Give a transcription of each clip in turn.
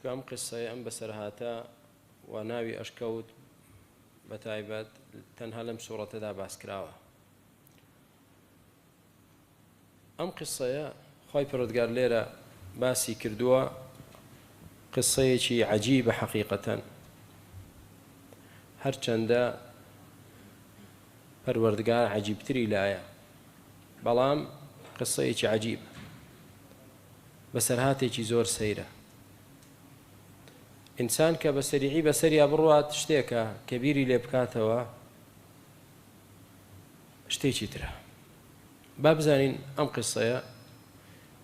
چونکە ئەم قیسسەیە، ئەم بەسەرهاتە و ناوی ئەشکەوت بە تایبەت تەنها لەم سوڕەتەدا باس کراوە. ئەم قیسسەیە خوای پەروەردگار لێرە باسی کردووە قیسسەیەکی عەجیبە حەقیقەتەن هەرچەندە پەروەردگار عەجیبتری لایە بەڵام قیسسەیەکی عەجیبە بەسەرهاتێکی زۆر سەیرە ئینسان کە بە سەریعی بەسەریا بڕوات شتێکە کە بیری لێ بکاتەوە شتێکی ترە با بزانین ئەم قسەیە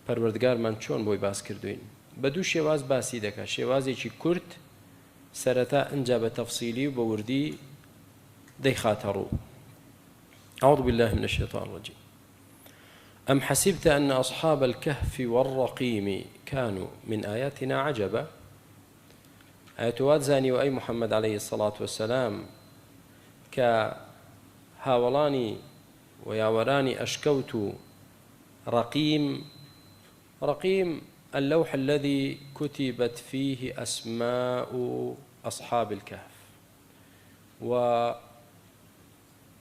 پەروەردگارمان چۆن بۆی باس کردوین بە دوو شێواز باسی دەکات شێوازێکی کورت سەرەتا ئنجا بە تەفسیلی و بە وردی دەیخاتە ڕوو أعوذ بالله من الشيطان الرجيم أم حسبت أن أصحاب الكهف والرقيم كانوا من آياتنا عجبا ئایا تۆ وات زانیوە ئەی محمد علیە الصلوە والسلام کە هاوەڵانی و یاوەرانی ئەشکەوت و ڕەقیم، رقیم اللوح الذی کتبت فیه اسماء اصحاب الکهف و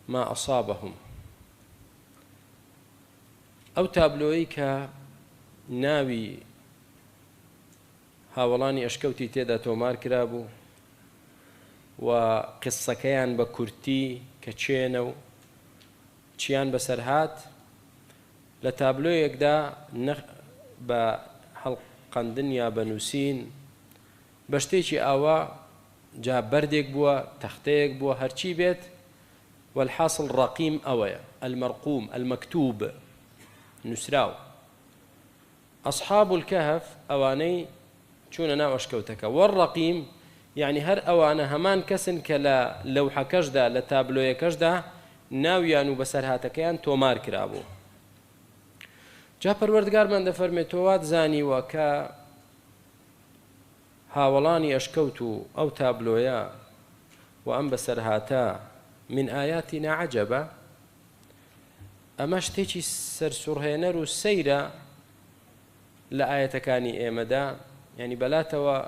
ما اصابهم، ئەو تابلۆیەی کە ناوی هاوەڵانی ئەشکەوتی تێدا تۆمار کرابوو و قیسسەکەیان بە کورتی کە کێنە و چیان بەسەر هات لە تابلۆیەکدا نە بە هەڵقەندن یا بە نووسین بە شتێکی ئاوا جا بەردێک بووە تەختەیەک بووە هەرچی بێت والحاصل ڕەقیم ئەوەیە المرقوم المکتوب نووسراو. اصحاب الکهف، ئەوانەی چوونە ناو ئەشکەوتەکە، والرقیم، یەعنی هەر ئەوانە هەمان کەسن کە لە لەوحەکەشدا، لە تابلۆیەکەشدا ناویان و بەسەرهاتەکەیان تۆمار کرابوو. جا پەروەردگارمان دەفەرمێت تۆ وات زانیوە کە هاوەڵانی ئەشکەوت و ئەو تابلۆیە و ئەم بەسەرهاتە من آیاتنا عجبا، ئەمە شتێکی سەرسوڕهێنەر و سەیرە لە ئایەتەکانی ئێمەدا، یانی بەلاتەوە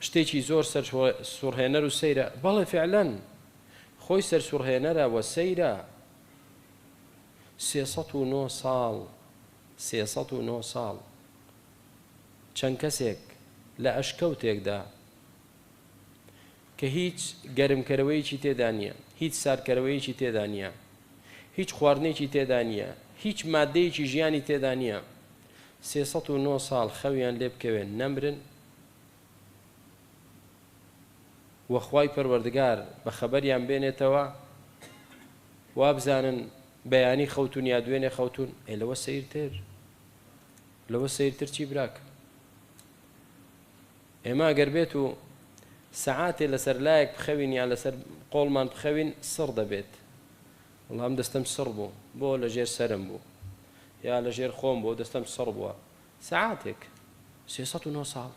شتێکی زۆر سەرسوڕهێنەر و سەیرە، بەڵێ فعلەن خۆی سەرسوڕهێنەرە و سەیرە. 309 ساڵ، 309 ساڵ چەند کەسێک لە ئەشکەوتێکدا کە هیچ گەرمکەرەوەیەکی تێدا نییە، هیچ ساردکەرەوەیەکی تێدا نییە، هیچ خواردنێکی تێدا نییە، هیچ ماددەیەکی ژیانی تێدا نییە، 309 ساڵ خەویان لێ بکەوێ نەمرن و خوای پەروەردگار بە خەبەریان بێنێتەوە وابزانن بەیانی خەوتون یا دوێنێ خەوتون، ئێ لەوە سەیرتر لەوە سەیرتر چی براکەم؟ ئێمە ئەگەر بێت و سەعاتێ لەسەر لایەک بخەوین یان لەسەر قۆڵمان بخەوین سڕ دەبێت وەڵا ئەم دەستەم سڕ بوو بۆ لە ژێر سەرم بوو یا لە ژێر خۆم بۆ دەستەم سڕ بووە سەعاتێک 309 ساڵ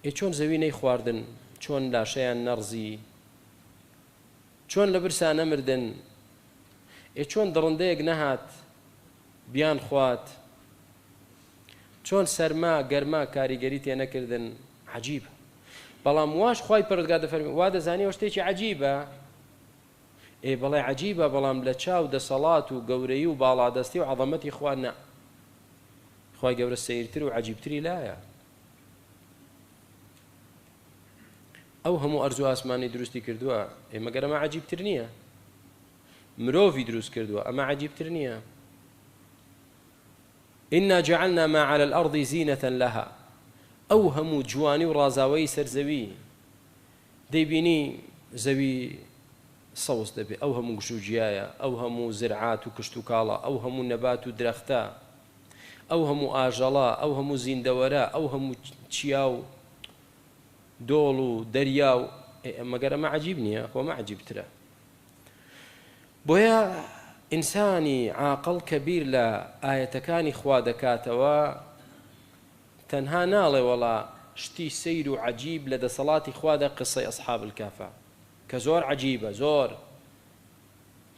ئێ چۆن زەوی نەیخواردن چۆن لاشەیان نەڕزی چۆن لە برسا نەمردن ئێ چۆن دڕندەیەک نەهات بیان خوات چۆن سەرما گەرما کاریگەری تێ نەکردن عەجیبە بەڵام واش خوای پەروەردگار دەفەرمێ وا دەزانی ئەوە شتێکی عەجیبە ئێ بەڵێ عەجیبە بەڵام لە چاو دەسەڵات و گەورەی و باڵادەستی و عەزەمەتی خوا نا خوای گەورە سەیرتر و عەجیبتری لایە ئەو هەموو ئەرز و ئاسمانی دروستی کردووە ئێ مەگەر ئەمە عەجیبتر نییە مرۆڤی دروست کردووە ئەمە عەجیبتر نییە انا جعلنا ما علی الارض زینە لها ئەو هەموو جوانی و ڕازاوەیی سەر زەوی دەیبینی زەوی سەوز دەبێ ئەو هەموو گژوگیایە ئەو هەموو زرعات و کشتوکاڵە ئەو هەموو نەبات و درەختە ئەو هەموو ئاژەڵە ئەو هەموو زیندەوەرە ئەو هەموو چیا و دۆڵ و دەریا و مەگەر ئەمە عەجیب نییە خۆ ئەمە عەجیبترە بۆیە ئینسانی عاقڵ کە بیر لە ئایەتەکانی خوا دەکاتەوە تەنها ناڵێ وەڵا شتی سەیر و عەجیب لە دەسەڵاتی خوادا قسەی ئەسحاب الکهفە کە زۆر عەجیبە زۆر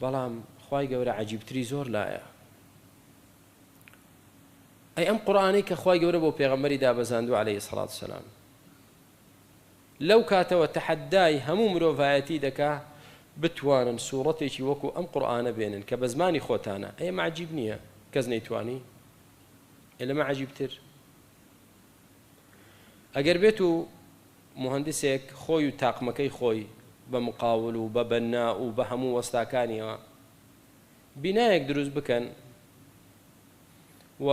بەڵام خوای گەورە عەجیبتری زۆر لایە. ئەی ئەم قورئانەی کە خوای گەورە بۆ پێغەمبەری دابەزاندووە عەلەیهی سەڵات وسەلام لەو کاتەوە تەحەدای هەموو مرۆڤایەتی دەکا بتوانن سوڕەتێکی وەکو ئەم قورئانە بێنن کە بە زمانی خۆتانە ئەی ئەمە عەجیب نییە کەس نەیتوانی ئێ لەمە عەجیبتر ئەگەر بێت و موهەندسێک خۆی و تاقمەکەی خۆی بە مقاول و بە بەننا و بە هەموو وەستاکانیەوە بینایەک دروست بکەن و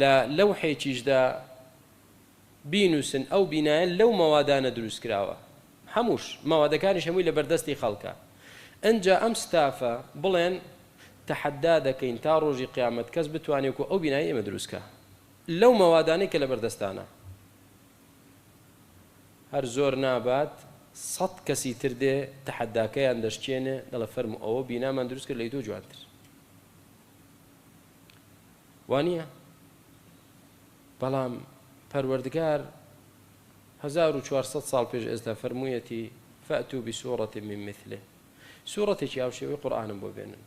لە لەوحێکیشدا بینووسن ئەو بینایە لەو مەوادانە دروست کراوە هەمووش مەوادەکانیش هەمووی لە بەردەستی خەڵکە ئنجا ئەم ستافە بڵێن تەحەدا دەکەین تا ڕۆژی قیامەت کەس بتوانێ وەکو ئەو بینایەی ئێمە دروست کا لەو مەوادانەی کە لەبەردەستانە هەر زۆر نابات سەت کەسی تر دێ تەحەداکەیان دەشکێنێ دەڵێ فەرموو ئەوە بینامان دروست کرد لەی تۆ جوانتر وانییە؟ بەڵام پەروەردگار 1400 ساڵ پێش ئێستا فەرموویەتی فأتوا بسورة من مثله سورەتێکی هاوشێوەی قورئانم بۆ بێنن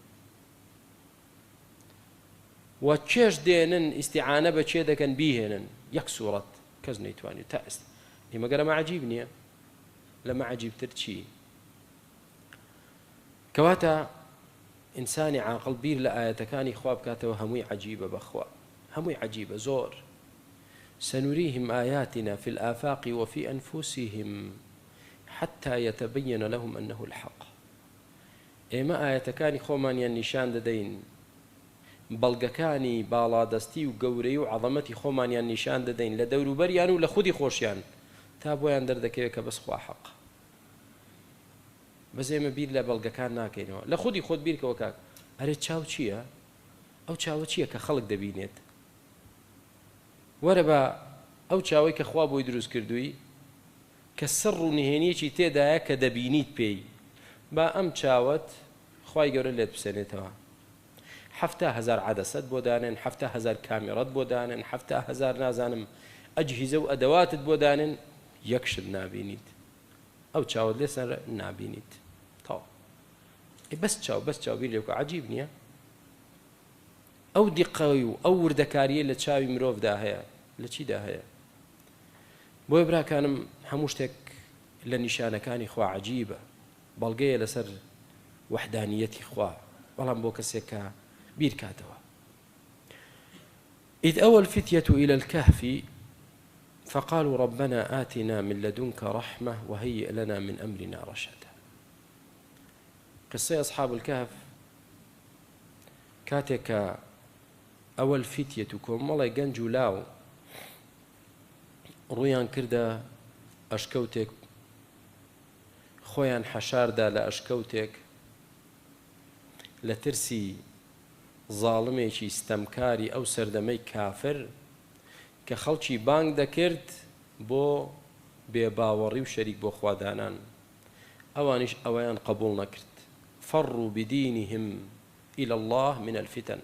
و کێش دێنن ئیسیعانە بە کێ دەکەن بیهێنن یەک سوورەت کەس نەیتوانی تا ئێستا ئێمەگەر ئەمە عجیب نییە لەمە عجیبتر چی کەواتە ئینسانی عاقڵ بیر لە ئایەتەکانی خوا بکاتەوە هەمووی عەجیبە بەخوا هەمووی عەجیبە زۆر سنریهم آیاتنا فی الآفاق وفی انفسهم حتی یتبین لهم انه الحق ئێمە ئایەتەکانی خۆمانیان نیشان دەدەین بەڵگەکانی باڵادەستی و گەورەی و عەظەمەتی خۆمانیان نیشان دەدەین لە دەوروبەریان و لە خودی خۆشیان تا بۆیان دەردەکەوێت کە بەس خوا حەق بەس ئێمە بیر لە بەڵگەکان ناکەینەوە لە خودی خۆت بیرکەوە کاک ئەرێ چاو چییە؟ ئەو چاوە چییە کە خەڵک دەبینێت؟ وەرە بە ئەو چاوەی کە خوا بۆی دروست کردووی کە سڕ و نهێنیەکی تێدایە کە دەبینیت پێی با ئەم چاوەت خوای گەورە لێت بسێنێتەوە 70 هەزار عەدەسەت بۆ دانێن 70 هەزار کامێڕەت بۆ دانێن 70 هەزار نازانم ئەجهیزە و ئەدەواتت بۆ دانێن یەک شت نابینیت ئەو چاوت لێ سەر نابینیت تەواو ئەی بەس چاو بەس چاو بیر لێ بکە عجیب نییە ئەو دیقەی و ئەو وردەکاریە لە چاوی مرۆڤدا هەیە لە چیدا هەیە بۆیە براکانم هەموو شتێک لە نیشانەکانی خوا عجیبە بەڵگەیە لەسەر وەحدانیەتی خوا بەڵام بۆ کەسێک کە بیرکاتەوە إذ أوى الفتية إلى الكهف فقالوا ربنا آتنا من لدنك رحمة وهيئ لنا من أمرنا رشدا. قسەی أصحاب الكهف کاتێک کە ئەوە الفتية کۆمەڵێ گەنج و لاو ڕوویان کردە ئەشکەوتێک خۆیان حەشاردا لە ئەشکەوتێک لە ترسی زاڵمێکی ستەمکاری ئەو سەردەمەی کافر کە خەڵکی بانگ دەکرد بۆ بێ باوەڕی و شەریک بۆ خوا دانان ئەوانیش ئەوەیان قبوڵ نەکرد فەڕوا بدینهم الی اللە من الفتن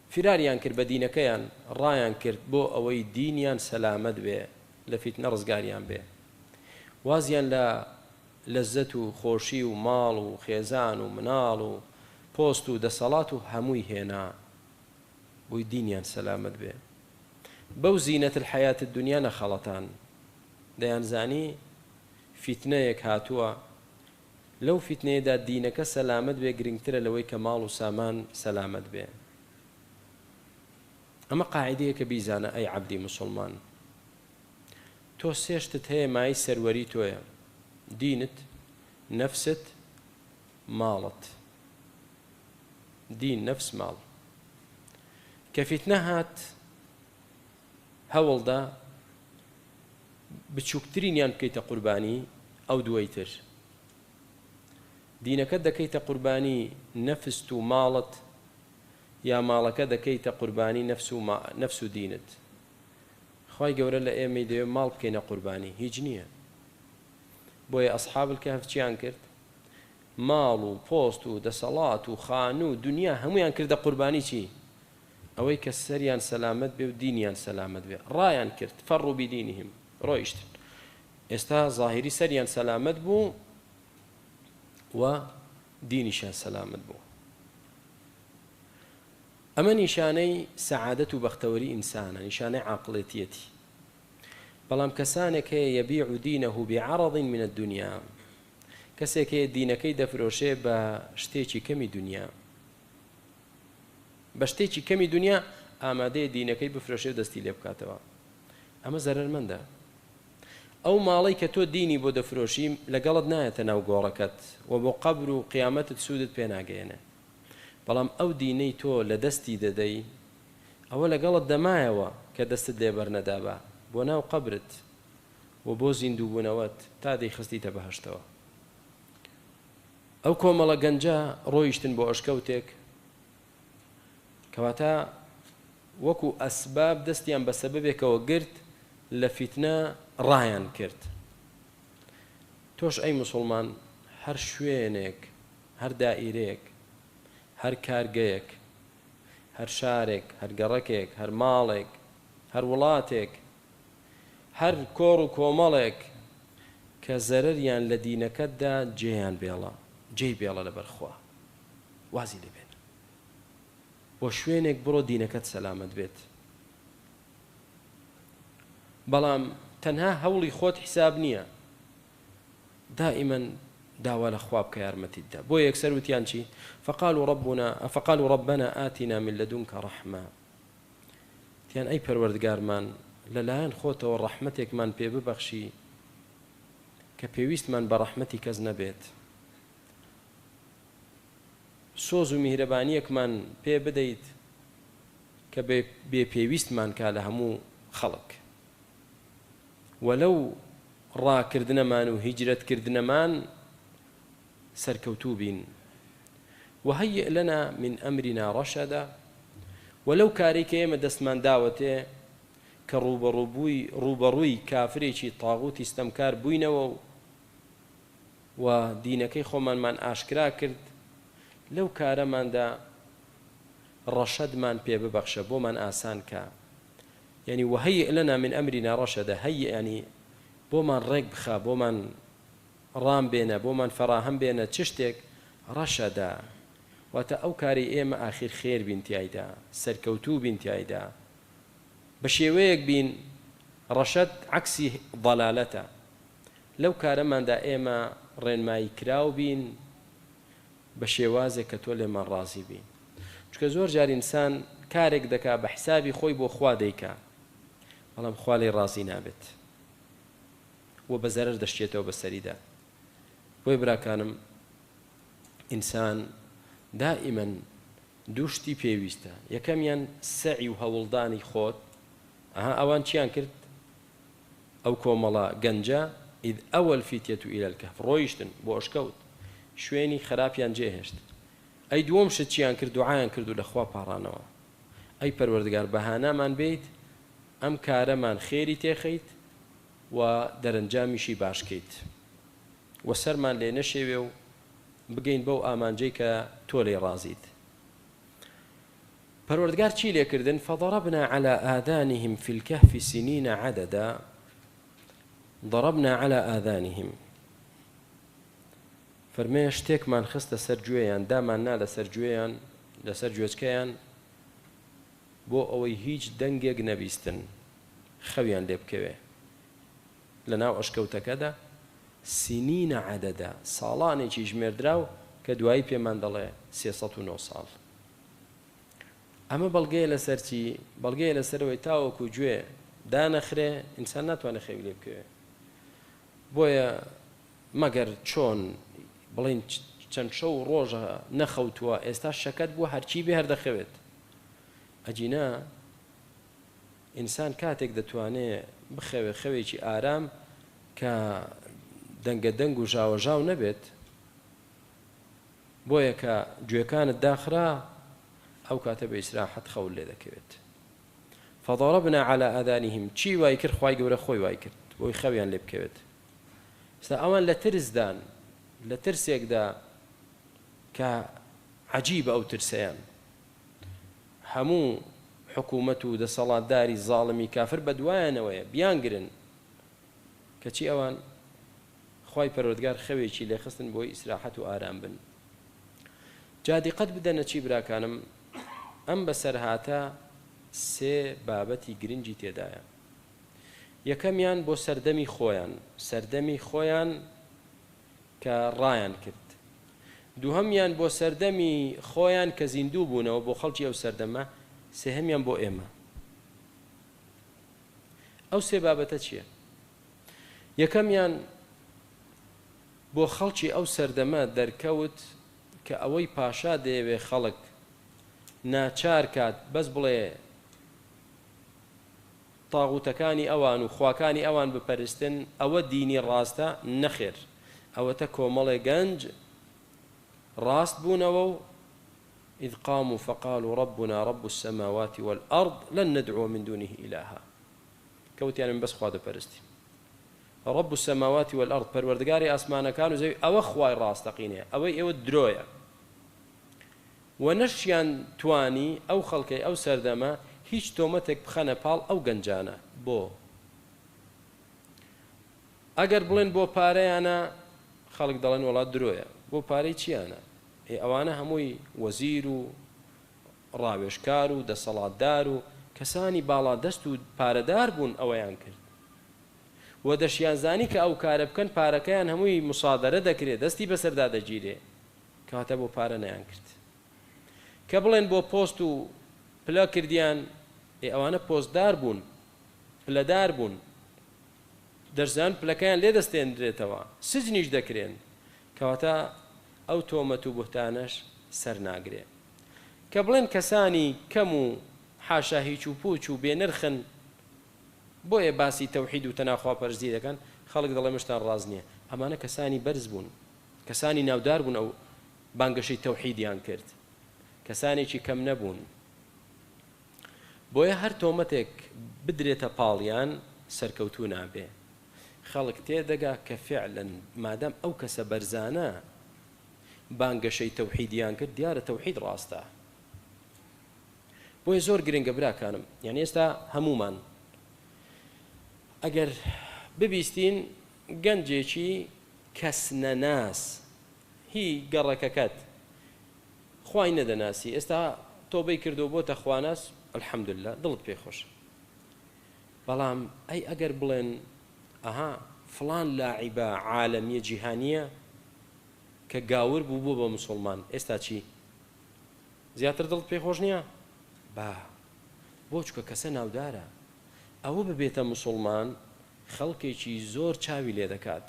فیراریان کرد بە دینەکەیان ڕایان کرد بۆ ئەوەی دینیان سەلامەت بێ لە فیتنە ڕزگاریان بێ وازیان لە لەزەت و خۆشی و ماڵ و خێزان و مناڵ و پۆست و دەسەڵات و هەمووی هێنا بۆی دینیان سەلامەت بێ بەو زینەت الحیات الدنیا نەخەڵەتان دەیانزانی فیتنەیەک هاتووە لەو فیتنەیەدا دینەکە سەلامەت بێ گرنگترە لەوەی کە ماڵ و سامان سەلامەت بێ ئەمە قاعدەیەکە بیزانە ئەی عەبدی موسڵمان تۆ سێ شتت هەیە مایەی سەروەری تۆیە، دینت، نەفست، ماڵت. دین، نەفس، ماڵ. کە فیتنە هات هەوڵدە بچووکترینیان بکەیتە قوربانی ئەو دووەی تر. دینەکەت دەکەیتە قوربانی نەفست و ماڵت یا ماڵەکە دەکەیتە قوربانی نەفس و دینت. خوای گەورە لە ئێمەی دەوێت ماڵ بکەینە قوربانی هیچ نییە بۆیە ئەصحاب الکهف چیان کرد ماڵ و پۆست و دەسەڵات و خانوو و دنیا هەمویان کردە قوربانی چی ئەوەی کە سەریان سەلامەت بێ و دینیان سەلامەت بێ ڕایان کرد فەڕوا بدینهم ڕۆیشتن ئێستا ظاهری سەریان سەلامەت بوو و دینیشیان سەلامەت بوو. ئەمە نیشانەی سەعادەت و بەختەوەری ئینسانە، نیشانەی عاقڵێتیەتی. بەڵام کەسانێک هەیە یبیع دینه بعرض من الدنیا، کەسێک هەیە دینەکەی دەفرۆشێ بە شتێکی کەمی دنیا، بە شتێکی کەمی دنیا ئامادەیە دینەکەی بفرۆشێ و دەستی لێ بکاتەوە. ئەمە زەرەرمەندە. ئەو ماڵەی کە تۆ دینی بۆ دەفرۆشی لەگەڵت نایەتە ناو گۆڕەکەت و بۆ قەبر و قیامەتت سوودت پێ ناگەیەنێ. بەڵام ئەو دینەی تۆ لە دەستی دەدەی ئەوە لەگەڵت دەمایەوە کە دەستت لێ بەرنەدابا بۆ ناو قەبرت و بۆ زیندووبوونەوەت تا دەیخستیتە بەهەشتەوە. ئەو کۆمەڵە گەنجە ڕۆیشتن بۆ ئەشکەوتێک، کەواتە وەکو ئەسباب دەستیان بە سەبەبێکەوە گرت لە فیتنە ڕایان کرد. تۆش ئەی موسوڵمان هەر شوێنێک، هەر دائیرەیەک، هەر کارگەیەک، هەر شارێک، هەر گەڕەکێک، هەر ماڵێک، هەر وڵاتێک، هەر کۆڕ و کۆمەڵێک کە زەرەریان لە دینەکەت دا جێیان بێڵە، جێی بێڵە لەبەر خوا وازی لێ بێنە. بۆ شوێنێک بڕۆ دینەکەت سەلامەت بێت. بەڵام تەنها هەوڵی خۆت حیساب نییە، دائیمەن داوا لە خوا بکە یارمەتیت دا. بۆیە یەکسەر وتیان چی؟ فقالوا ربنا فقالوا ربنا آتنا من لدنک رحمە. وتیان ئەی پەروەردگارمان لەلایەن خۆتەوە ڕەحمەتێکمان پێ ببەخشی کە پێویستمان بە ڕەحمەتی کەس نەبێت. سۆز و میهرەبانیەکمان پێ بدەیت کە بێ پێویستمان کا لە هەموو خەڵک. وە لەو ڕاکردنەمان و هیجرەت کردنەمان سەرکەوتوو بین. وهیئ لنا من امرنا رشدا وە لەو کارەی کە ئێمە دەستمان داوەتێ کە ڕووبەڕووبووی ڕووبەڕووی کافرێکی تاغوتی ستەمکار بووینەوە و و دینەکەی خۆمانمان ئاشکرا کرد لەو کارەماندا ڕەشەدمان پێ ببەخشە بۆمان ئاسان کە یانی وهیئ لنا من امرنا رشدا هیئ یانی بۆمان ڕێک بخە بۆمان ڕام بێنە بۆمان فەراهەم بێنە چ شتێک رشدا واتە ئەو کارەی ئێمە ئاخیر خێر بین تیایدا سەرکەوتوو بین تیایدا بە شێوەیەک بین رشد عەکسی ضلالەتە لەو کارەماندا ئێمە ڕێنمایی کراو بین بە شێوازێک کە تۆ لێمان ڕازی بی چونکە زۆر جار ئینسان کارێک دەکا بە حسابی خۆی بۆ خوا دەیکا بەڵام خوا لێی ڕازی نابێت و بە زەرەر دەشچێتەوە بە سەریدا بۆیە براکانم ئینسان دائیمەن دوو شتی پێویستە یەکەمیان سەعی و هەوڵدانی خۆت ئەها ئەوان چیان کرد ئەو کۆمەڵە گەنجە، اذ اوی الفتیە الی الکهف، ڕۆیشتن بۆ ئەشکەوت، شوێنی خراپیان جێهێشت. ئەی دووەم شت چیان کرد، دوعایان کرد و لە خوا پاڕانەوە، ئەی پەروەردگار بە هانامان بێیت ئەم کارەمان خێری تێخەیت و دەرەنجامیشی باش کەیت و سەرمان لێ نەشێوێ و بگەین بەو ئامانجەی کە تۆ لێی ڕازیت. پەروەردگار چی لێ کردن، فضربنا علی آذانهم فی الکهف سنین عددا، ضربنا علی آذانهم، فەرمێ شتێکمان خستە سەر گوێیان، دامان نا لەسەر گوێیان، لەسەر گوێچکەیان، بۆ ئەوەی هیچ دەنگێک نەبیستن، خەویان لێ بکەوێ لەناو ئەشکەوتەکەدا، سنین عددا، ساڵانێکی ژمێردراو کە دوایی پێمان دەڵێ 309 ساڵ. ئەمە بەڵگەیە لەسەر چی؟ بەڵگەیە لەسەر ئەوەی تاوەکو گوێ دانەخرێ ئینسان ناتوانێت خەوی لێ بکەوێ. بۆیە مەگەر چۆن بڵێین چەند شەو و ڕۆژە نەخەوتووە ئێستا شەکەت بووە هەرچی بێ هەر دەخەوێت. ئەگینا ئینسان کاتێک دەتوانێ بخەوێ خەوێکی ئارام کە دەنگە دەنگ و ژاوەژاو نەبێت، بۆیە کە گوێکانت داخرا ئەو کاتە بە ئیسراحەت خەوت لێ دەکەوێت. فضربنا علی آذانهم چی وای کرد خوای گەورە خۆی وای کرد بۆی خەویان لێ بکەوێت. ئێستا ئەوان لە ترسدان لە ترسێکدا کە عەجیبە ئەو ترسەیان. هەموو حکوومەت و دەسەڵاتداری زاڵمی کافر بەدوایانەوەیە بیانگرن کەچی ئەوان خوای پەروەردگار خەوێکی لێخستن بۆی ئیسراحەت و ئارام بن. جا دیقەت بدەنە چی براکانم؟ ئەم بەسەرهاتە سێ بابەتی گرنگی تێدایە. یەکەمیان بۆ سەردەمی خۆیان، سەردەمی خۆیان کە ڕایان کرد. دووهەمیان بۆ سەردەمی خۆیان کە زیندوو بوونەوە بۆ خەڵکی ئەو سەردەمە، سێهەمیان بۆ ئێمە. ئەو سێ بابەتە چییە؟ یەکەمیان بۆ خەڵکی ئەو سەردەمە دەرکەوت کە ئەوەی پاشا دەیەوێ خەڵک ناچار کات بەس بڵێ تاغوتەکانی ئەوان و خواکانی ئەوان بپەرستن ئەوە دینی ڕاستە؟ نەخێر ئەوەتە کۆمەڵێ گەنج ڕاست بوونەوە و اذ قاموا فقالوا ربنا رب السماوات والارض لن ندعو من دونه الها کە وتیان من بەس خوا دەپەرستین رب السماوات والارض پەروەردگاری ئاسمانەکان و زەوی ئەوە خوای ڕاستەقینەیە ئەوەی ئێوە درۆیە و نەشیان توانی ئەو خەڵکەی ئەو سەردەمە هیچ تۆمەتێک بخەنە پاڵ ئەو گەنجانە بۆ ئەگەر بڵێن بۆ پارەیانە خەڵک دەڵێن وەڵا درۆیە بۆ پارەی چیانە ئێ ئەوانە هەمووی وەزیر و ڕاوێژکار و دەسەڵاتدار و کەسانی باڵادەست و پارەدار بوون ئەوەیان کرد و دەشیانزانی کە ئەو کارە بکەن پارەکەیان هەمووی موسادەرە دەکرێ دەستی بەسەردا دەگیرێ کەواتە بۆ پارە نەیان کرد کە بڵێن بۆ پۆست و پلە کردیان ئێ ئەوانە پۆستدار بوون پلەدار بوون دەشزان پلەکەیان لێ دەستێنرێتەوە سجنیش دەکرێن کەواتە ئەو تۆمەت و بوهتانەش سەر ناگرێ کە بڵێن کەسانی کەم و حاشا هیچ و پوچ و بێ نرخن بۆیە باسی تەوحید و تەنها خواپەرستی دەکەن خەڵک دەڵێ مشتان ڕاست نییە ئەمانە کەسانی بەرز بوون کەسانی ناودار بوون ئەو بانگەشەی تەوحیدیان کرد کەسانێکی کەم نەبوون بۆیە هەر تۆمەتێک بدرێتە پاڵیان سەرکەوتوو نابێ خەڵک تێدەگا کە فعلا مادام ئەو کەسە بەرزانە بانگەشەی تەوحیدیان کرد دیارە تەوحید ڕاستە بۆیە زۆر گرنگە براکانم یعنی ئێستا هەموومان ئەگەر ببیستین گەنجێکی کەسنەناس هی گەڕەکەکەت خوای نەدەناسی ئێستا تۆبەی کردو بۆتە خواناس الحمدللە دڵت پێ خۆشە بەڵام ئەی ئەگەر بڵێن ئەها فڵان لاعیبە عالەمیە جیهانیە کە گاور بوو بووە بە مسوڵمان ئێستا چی زیاتر دڵت پێ خۆش نییە با بۆ چکە کەسە ناودارە ئەوە ببێتە مسوڵمان خەڵکێکی زۆر چاوی لێ دەکات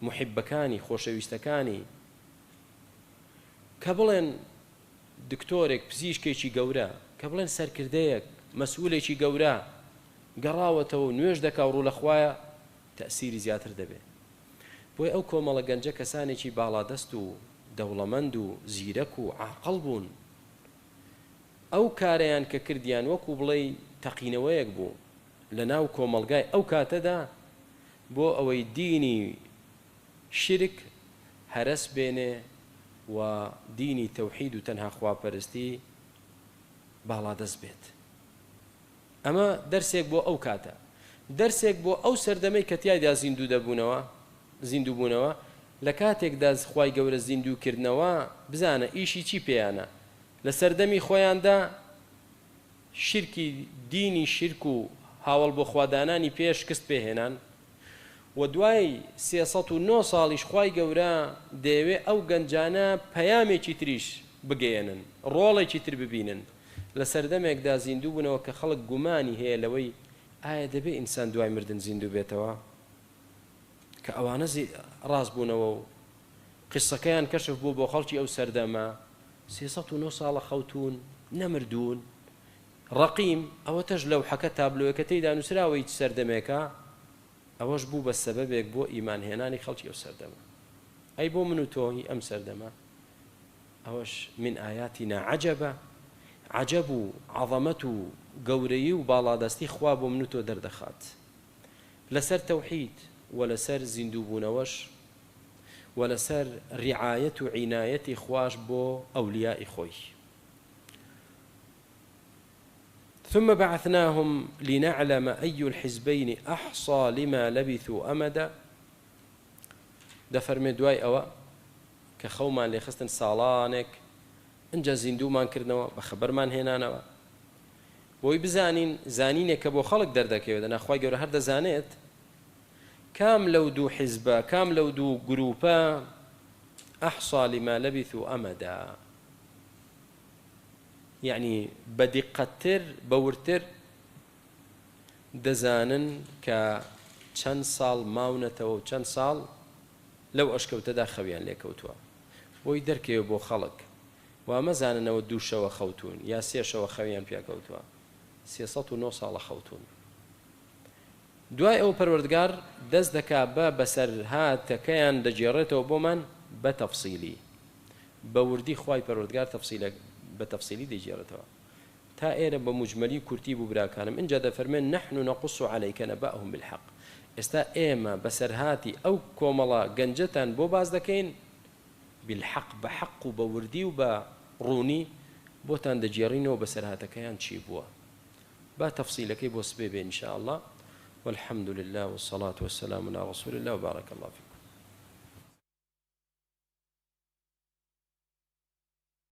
موحیبەکانی خۆشەویستەکانی کە بڵێن دکتۆرێک پزیشکێکی گەورە کە بڵێن سەرکردەیەک مەسئولێکی گەورە گەڕاوەتەوە و نوێژ دەکا و ڕوو لە خوایە تەئسیری زیاتر دەبێ بۆیە ئەو کۆمەڵە گەنجە کەسانێکی باڵادەست و دەوڵەمەند و زیرەک و عاقڵ بوون ئەو کارەیان کە کردیان وەکو بڵێی تەقینەوەیەک بوو لە ناو کۆمەڵگای ئەو کاتەدا بۆ ئەوەی دینی شیرک هەرەس بێنێ و دینی تەوحید و تەنها خواپەرستی باڵادەست بێت. ئەمە دەرسێک بۆ ئەو کاتە. دەرسێک بۆ ئەو سەردەمەی کە تیایدا زیندوو دەبوونەوە، زیندوو بوونەوە، لە کاتێکدا خوای گەورە زیندوو کردنەوە، بزانە ئیشی چی پێیانە. لە سەردەمی خۆیاندا شیرکی دینی شیرک و هاوەڵ بۆ خوا دانانی پێ شکست پێ هێنان و دوای 309 ساڵیش خوای گەورە دەیەوێ ئەو گەنجانە پەیامێکی تریش بگەیەنن ڕۆڵێکی تر ببینن لە سەردەمێکدا زیندوو بوونەوە کە خەڵک گومانی هەیە لەوەی ئایا دەبێ ئینسان دوای مردن زیندوو بێتەوە کە ئەوانە ڕاست بوونەوە و قیسسەکەیان کەشف بوو بۆ خەڵکی ئەو سەردەمە، 309 ساڵە خەوتوون، نەمردوون. ڕەقیم، ئەوەتەش لەوحەکە، تابلۆیەکە تێیدا نووسراوە هیچ سەردەمێکە، ئەوەش بوو بە سەبەبێک بۆ ئیمان هێنانی خەڵکی ئەو سەردەمە. ئەی بۆ من و تۆ هی ئەم سەردەمە؟ ئەوەش من آیاتنا عجبا، عەجەب و عەزەمەت و گەورەیی و باڵادەستی خوا بۆ من و تۆ دەردەخات. لەسەر تەوحید و لەسەر زیندووبوونەوەش و لەسەر ڕیعایەت و عینایەتی خواش بۆ ئەولیائی خۆی. ثم بعثناهم لنعلم أي الحزبین أحصی لما لبثوا أمدا دەفەرمێ دوای ئەوە کە خەومان لێخستن ساڵانێک. ئنجا زیندوومان کردنەوە، بەخەبەرمان هێنانەوە. بۆی بزانین زانینێک کە بۆ خەڵک دەردەکەوێت، دەنا خوای گەورە هەر دەزانێت کام لەو دوو حیزبە، کام لەو دوو گروپە احصی لما لبثوا امدا یەعنی بە دیقەتتر بە وردتر دەزانن کە چەند ساڵ ماونەتەوە و چەند ساڵ لەو ئەشکەوتەدا خەویان لێکەوتووە بۆی دەرکەوێ بۆ خەڵک وا مەزانن ئەوە دوو شەوە خەوتوون یا سێ شەوە خەویان پێکەوتووە 309 ساڵە خەوتوون دوای ئەوە پەروەردگار دەست دەکا بە بەسەرهاتەکەیان دەگێڕێتەوە بۆمان بە تەفسیلی بە وردی خوای پەروەردگار تەفسیلە بە تەفسیلی دەیگێڕێتەوە تا ئێرە بە موجمەلی و کورتی بوو براکانم ئینجا دەفەرمێن نحن نقص علیک نبأهم بالحق ئێستا ئێمە بەسەرهاتی ئەو کۆمەڵە گەنجەتان بۆ باس دەکەین بالحق بە حەق و بە وردی و بە ڕوونی بۆتان دەگێڕینەوە بەسەرهاتەکەیان چی بووە با تەفسیلەکەی بۆ سبەی بێ ان شاء اللە والحمد لله والصلاة والسلام علی رسول الله وبارک اللە فیکم.